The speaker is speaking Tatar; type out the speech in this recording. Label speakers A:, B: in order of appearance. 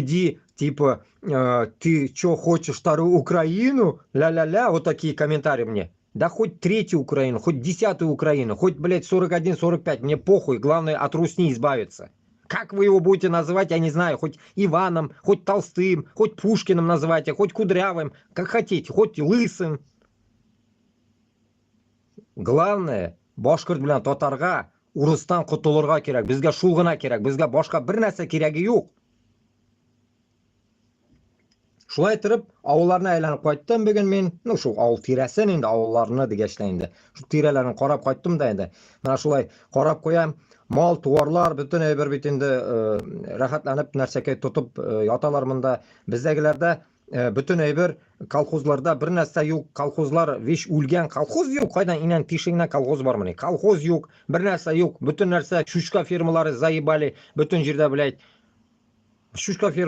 A: Иди, типа, ты чё, хочешь вторую Украину? Ля-ля-ля, вот такие комментарии мне. Да хоть третью Украину, хоть 10-ю Украину, хоть, блядь, 41-45, мне похуй, главное, от русни избавиться. Как вы его будете называть, я не знаю, хоть Иваном, хоть Толстым, хоть Пушкиным называйте, хоть Кудрявым, как хотите, хоть Лысым. Главное, башкорт белән татарга урыстан котылырга кирәк. Безгә шул гына кирәк, безгә башка бер нәрсә кирәге юк. Шулай торып, авылларны әйләнеп кайттым бүген мин. Ну, шул авыл тирәсен инде, авылларны дигәч тә инде. Шул тирәләрен карап кайттым да инде. Менә шулай карап куям. Мал, туарлар, бөтен әйбер бит инде рәхәтләнеп нәрсәкәй тотып яталар монда. Бездәгеләрдә бөтен әйбер колхозларда бер нәрсә юк. Колхозлар виш үлгән. Колхоз юк. Кайдан инән тишегенә колхоз бармыни? Колхоз юк, бер нәрсә юк. Бөтен нәрсә чучка фермалары заебали. Бөтен җирдә, блядь, чучка.